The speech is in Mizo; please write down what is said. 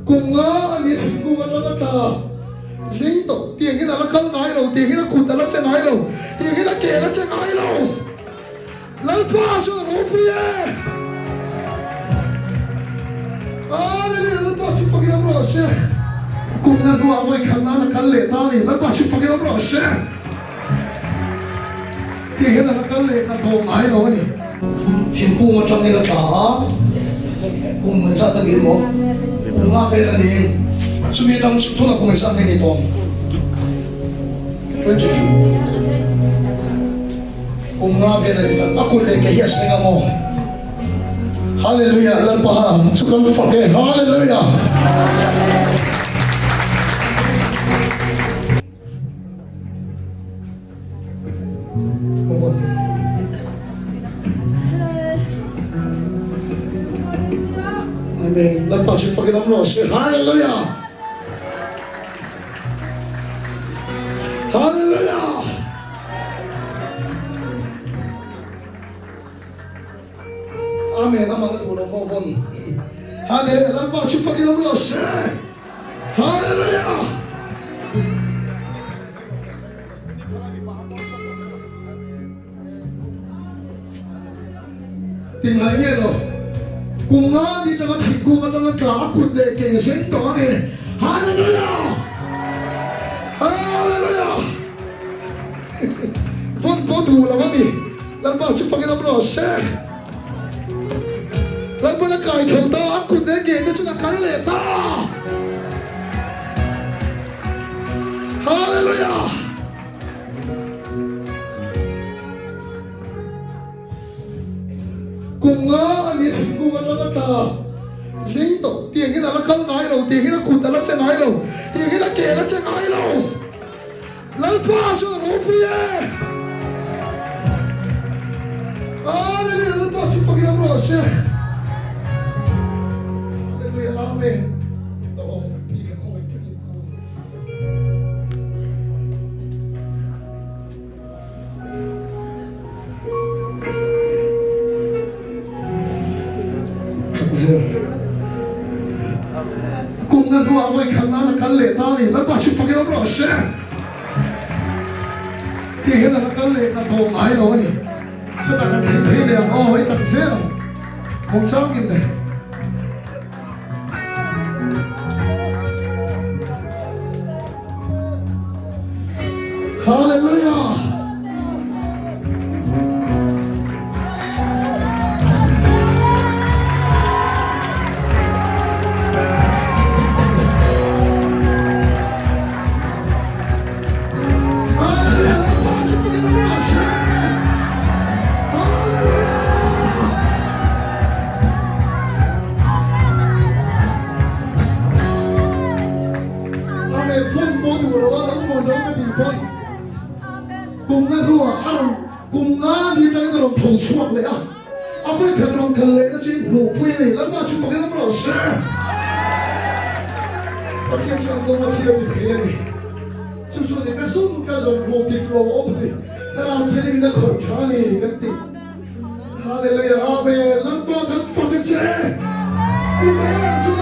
Kum nga a ni thingkung atanga tla zing tawh tiang hian a la kal ngai lo, tiang hian a kut a la che ngai lo, tiang hian a ke a la che ngai lo. Lalpa chuan a ropui e! Hallelujah! Lalpa chu fakin awm rawh se. Kum na hnuah vawi khat nan a kal leh ta a ni. Lalpa chu fakin awm rawh se. Tiang hian a la kal leh hna thawh ngai lo a ni. Thingkung atangin a tla a, kum engzat a ni emaw, kum nga vel a ni. Chumi atang chu tunah kum engzat nge ni tawh ang? 22. Kum nga vel a ni ta. A kut leh ke hi a seng ang aw. Hallelujah Lalpa chu kan fak e. Hallelujah. Amen. Lalpa chu fakin awm rawh se. Hallelujah. Hallelujah. Amen. Amah na duh lo maw vawn. Hallelujah. Lalpa chu fakin awm rawh se. Hallelujah. Tingai nge lo. Kum nga ni tanga thingkung atanga tla a kut leh ke sen tawh a ni. Hallelujah. Hallelujah. Vawn pawh duh lo a ni. Lalpa chu fakin awm rawh se. Lalpan a kai tho ta, a kut leh ke te chuan a kal leh ta. Hallelujah! Kum nga a ni thingkung atang a tla zing tawh, tiang hian a la kal ngai lo, tiang hian a kut a la che ngai lo, tiang hian a ke a la che ngai lo. Lalpa chu a ropui e! Hallelujah! Lalpa chu fakin awm rawh se. Hallelujah! Amen. Kum na hnuah vawi khat nan a kal leh ta a ni. Lalpa chu fakin awm rawh se. Ti hian a la kal leh hna thawh ngai lo a ni. Chutah kan thleng phei leh ang aw, hei chak zel ang. Mawng changin le. Hallelujah! Amen phone pawh duh lo a lo phone lo ka tih pawn kum nga hnuah a rawn kum nga ni atangin a rawn tho chhuak leh a a vawikhat rawn kal leh na chu in hmuhpui a ni Lalpa chu pakin awm rawh se Pathian chuan dawm a thil a ti thei a ni chu chu ni ka sum ka zawn hmuh dik lo awm a ni Thlarau Thianghlim in a khawih tha a ni kan ti. Hallelujah Amen Lalpa kan fak a che. Kum em chu.